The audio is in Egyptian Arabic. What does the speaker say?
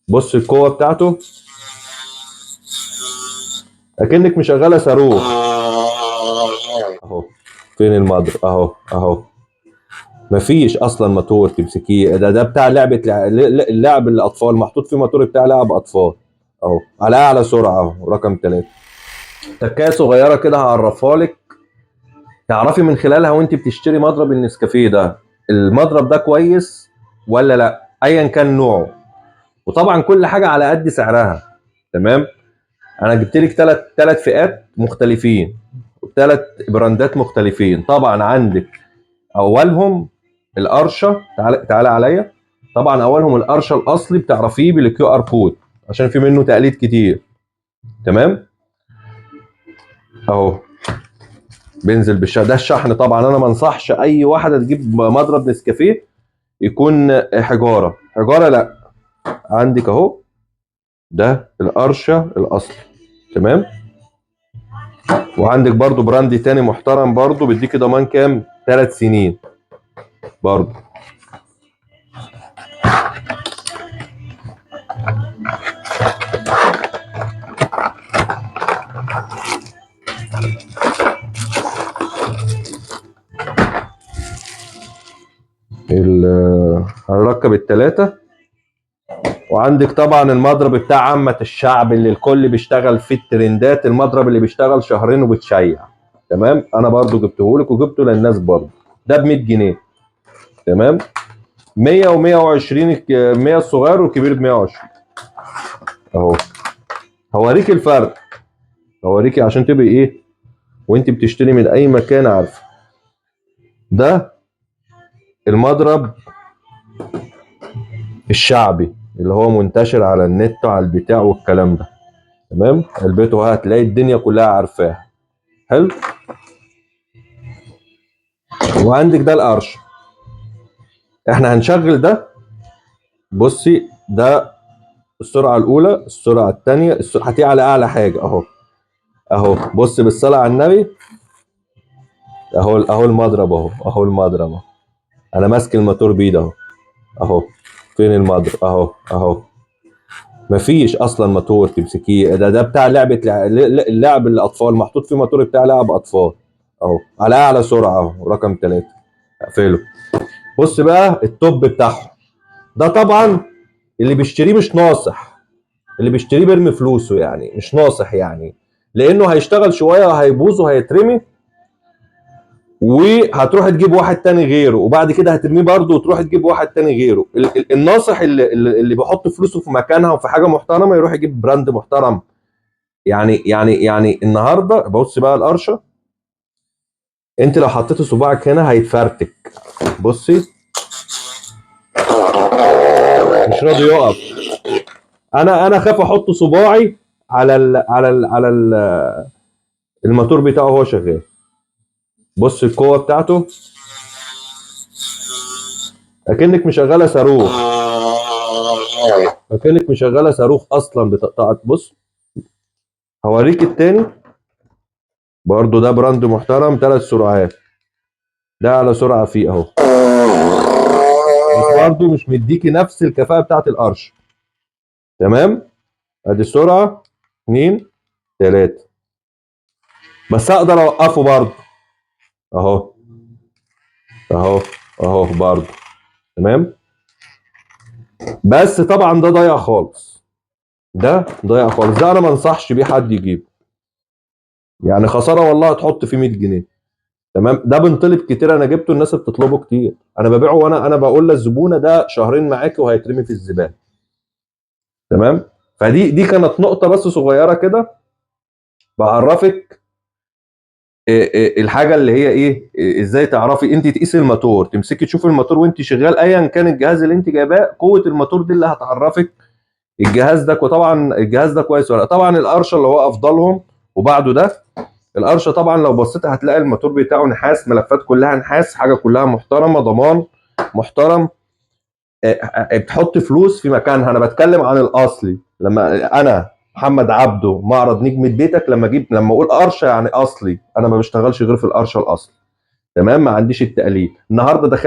بص القوة بتاعته اكنك مشغله صاروخ اهو. فين المضرب؟ اهو اهو. مفيش اصلا موتور تمسكيه، ده بتاع لعبه لعب الاطفال، محطوط فيه موتور بتاع لعب اطفال اهو، على اعلى سرعة اهو، رقم 3. تكايه صغيرة كده هعرفها لك تعرفي من خلالها وانت بتشتري مضرب النسكافيه ده، المضرب ده كويس ولا لا، ايا كان نوعه. وطبعا كل حاجة على قد سعرها، تمام. انا جبت لك ثلاث فئات مختلفين، ثلاث براندات مختلفين. طبعا عندك اولهم القرشه، تعالى تعالى عليا. طبعا اولهم القرشه الاصلي بتعرفيه بال QR code عشان في منه تقليد كتير، تمام. اهو بينزل بالشحن ده، الشحن طبعا انا ما انصحش اي واحدة تجيب مضرب نسكافيه يكون حجارة حجارة، لا. عندك اهو ده القرشه الاصلي، تمام. وعندك برضو brand تاني محترم برضو بيديكي ضمان كام؟ 3 سنين برضو. هنركب التلاتة. وعندك طبعا المضرب بتاع عامة الشعب اللي الكل بيشتغل فيه الترندات، المضرب اللي بيشتغل شهرين وبتشيع، تمام. انا برضو جبته لك وجبته للناس برضو، ده ب 100 جنيه، تمام. 100 و120، 100 الصغير والكبير ب 120 اهو. هوريك الفرق، هوريكي عشان تبقي ايه وانت بتشتري من اي مكان عارفه. ده المضرب الشعبي اللي هو منتشر على النت وعلى البتاع والكلام ده، تمام. علبته هتلاقي الدنيا كلها عارفاها، حلو. وعندك ده القرش، احنا هنشغل ده. بصي ده السرعة الاولى، السرعة الثانية، هتيجي على اعلى حاجة اهو اهو. بص بالصلاة على النبي اهو، اهو المضرب اهو، اهو المضرب اهو. انا ماسك الموتور بايد اهو اهو. فين المضرب؟ اهو اهو. مفيش اصلا موتور تمسكيه، ده بتاع لعبه لعب الاطفال، محطوط فيه موتور بتاع لعب اطفال اهو، على اعلى سرعة اهو، رقم 3. اقفله. بص بقى ال top بتاعهم ده، طبعا اللي بيشتريه مش ناصح، اللي بيشتريه بيرمي فلوسه يعني، مش ناصح يعني، لانه هيشتغل شوية وهيبوظ وهيترمي، وهتروح تجيب واحد تاني غيره، وبعد كده هترميه برضه وتروح تجيب واحد تاني غيره. الناصح اللي بيحط فلوسه في مكانها وفي حاجة محترمه يروح يجيب brand محترم. يعني النهارده بص بقى القرشه، انت لو حطيتي صباعك هنا هيتفرتك. بصي مش راضي يقف. انا خاف احط صباعي على ال على ال على ال الموتور بتاعه وهو شغال. بص القوة بتاعته اكنك مشغله صاروخ، اكنك مشغله صاروخ اصلا بتقطعك. بص هوريك التاني برضو، ده brand محترم، 3 سرعات، ده على سرعة فيه اهو، بس برضو مش مديكي نفس الكفاءة بتاعت القرش، تمام. ادي السرعة 2 3، بس اقدر اوقفه برضو اهو اهو اهو برضو، تمام. بس طبعا ده ضايع خالص، ده ضايع خالص، ده انا ما انصحش بيه حد يجيبه يعني، خسارة والله هتحط فيه 100 جنيه، تمام. ده بنطلب كتير، انا جبته الناس بتطلبه كتير، انا ببيعه وانا بقول للزبونه ده شهرين معاكي وهيترمي في الزبالة، تمام. فدي كانت نقطة بس صغيرة كده بعرفك الحاجة اللي هي ايه، ازاي تعرفي انت تقيسي الموتور، تمسكي تشوفي الموتور وانت شغال ايا كان الجهاز اللي انت جايباه، قوة الموتور دي اللي هتعرفك الجهاز ده، وطبعا الجهاز ده كويس ولا لا. طبعا القرشه اللي هو افضلهم وبعده ده القرشه، طبعا لو بصيت هتلاقي الموتور بتاعه نحاس، ملفات كلها نحاس، حاجة كلها محترمه، ضمان محترم، بتحط فلوس في مكانها. انا بتكلم عن الاصلي، لما انا محمد عبده معرض نجمة بيتك، لما اقول قرشه يعني اصلي، انا ما بشتغلش غير في القرشه الاصلي، تمام. ما عنديش التقليد. النهارده دخلت